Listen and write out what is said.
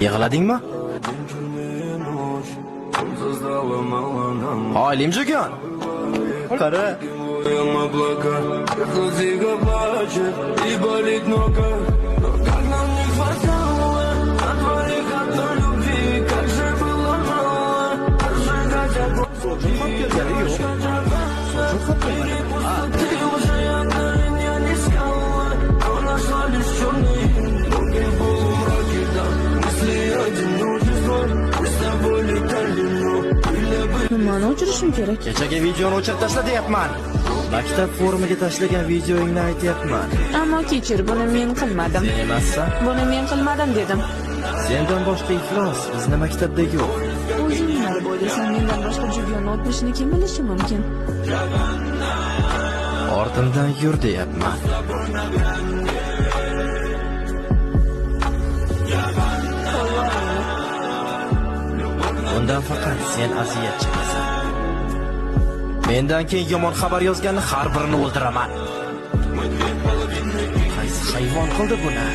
Yig'ladingmi? Hoy, Limjugon. Qara. Nimani o'chirishim kerak? Kechagi videoni o'chirib tashla deyapman. Maktab forumiga tashlagan videoingni aytyapman. Ammo kechir, buni men qilmadim. Sen emassan? Buni men qilmadim dedim. Sendan boshqa iflos bizni maktabda yo'q. O'zing nima deb o'ylaysan? Mendan boshqa Jugyonni o'tmishini kim bilishi mumkin? Ortimdan yur deyapman. Bundan faqat sen aziyat chekasan. Mendan keyin yomon xabar yozganni har birini o'ldiraman. Qaysi hayvon qildi buni?